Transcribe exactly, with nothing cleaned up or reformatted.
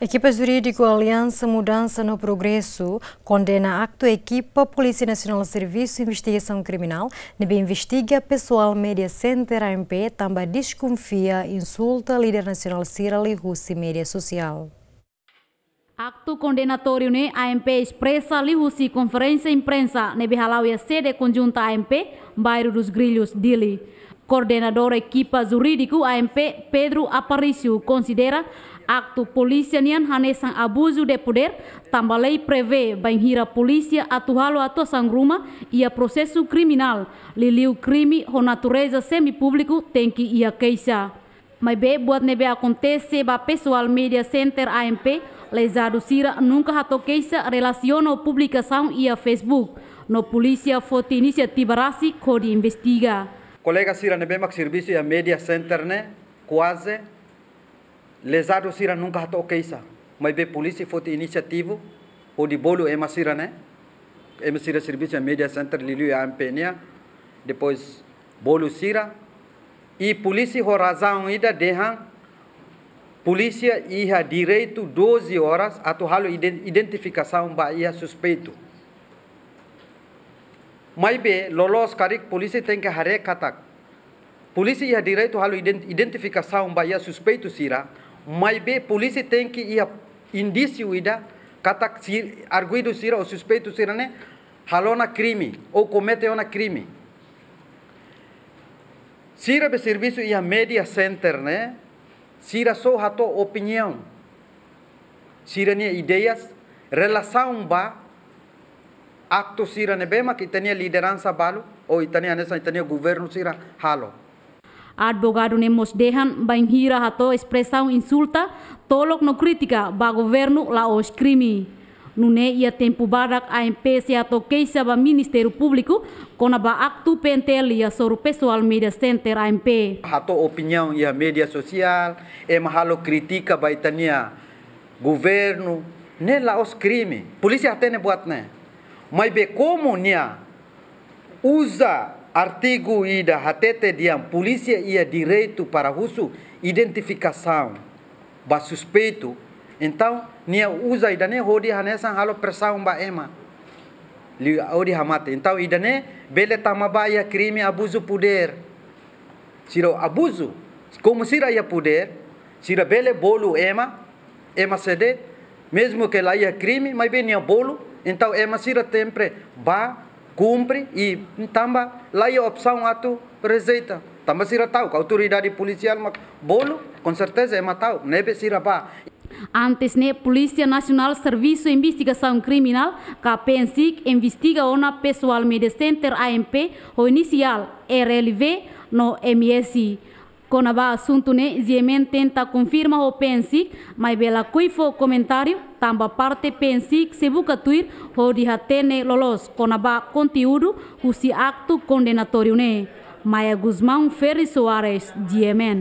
Ekipa jurídiku Aliansa Mudansa no Progresu kondena aktu ekipa Polísia Nasionál Servisu Investigasaun Kriminál ne'ebé investiga pesoál Media Center A M P tanba deskonfia insulta líder nasionál sira liuhusi média sosiál. Aktu kondenatóriu ne'e A M P espresa liuhusi konferénsia imprensa ne'ebé hala'o iha sede konjunta A M P, Bairro dos Grillos, Dili. Koordenadór ekipa jurídiku A M P, Pedro Aparício, konsidera aktu polísia nian hanesan abuzu de podér, tanba lei prevee bainhira polísia atu halo atuasaun ruma iha prosesu kriminál, liuliu krime ho natureza semi-públiku, tenke iha keixa. Maibé buat ne'ebé akontese ba pesoál Media Center A M P, lezadu sira nunka hato'o keixa relasiona ho publikasaun iha Facebook, no polísia foti inisiativa rasik hodi investiga. Kolega sira ne'ebé mak servisu iha Media Center ne'e, kuaze lezadu sira nunka hato'o keixa. Maibé polísia foti inisiativa hodi bolu ema sira-ne'e, ema sira servisu iha Media Center liuliu iha A M P nian, depois bolu sira. I polísia ho razaun ida dehan, polísia iha direitu doze horas atu halo iden-, identifikasaun ba iha suspeitu. Maibé loloos karik polísia tenke haree katak polísia iha direitu halo iden-, identifikasaun ba iha suspeitu sira, maibé polísia tenke iha indísiu ida katak si-, arguidu sira ou suspeitu sira-ne'e halo ona krime ou komete ona krime. Sira be servisu iha Media Center ne'e, sira só hato'o opiniaun, sira-nia ideias, relasaun ba aktu sira ne'ebé mak ita-nia lideransa balu, ou ita-nia hanesan ita-nia governu sira halo. Advogadu ne'e mós dehan bainhira hato'o espresaun insulta, tolok no krítika ba governu la'ós krime. Nune'e iha tempu badak A M P sei hato'o keixa ba Ministériu Públiku kona-ba aktu P N T L iha soru pesoál Media Center A M P. Hato'o opiniaun iha média sosiál, ema halo krítika ba ita-nia governu, ne'e la'ós krime. Polísia hatene buat ne'e. Maibé komu nia uza artigu ida hatete dehan polísia iha direitu para husu identifikasaun ba suspeitu, entaun nia uza ida-ne'e hodi hanesan halo presaun ba ema, liu hodi hamate. Entaun ida-ne'e bele tama ba iha krime abuzu podér. Sira abuzu, komu sira iha podér, sira bele bolu ema, ema sé de'it, mezmu ke la iha krime, maibé nia bolu, entaun ema sira sempre ba, kumpre, i tanba la iha opsaun atu rejeita. Tanba sira ta'uk, autoridade polisiál mak bolu, konserteza ema ta'uk, ne'ebé sira ba. Antes ne'e, Polísia Nasionál Servisu Investigasaun Kriminál, ka PNSIK, investiga ona pesoál Media Center A M P ho inisiál R L V no M S. Kona-ba asuntu ne'e, G M N tenta konfirma ho PNSIK, maibé lakohi fó komentáriu, tanba parte PNSIK sei buka tuir hodi hatene loloos kona-ba konteúdu husi aktu kondenatóriu ne'e. Maia Gusmão, Ferri Soares, G M N.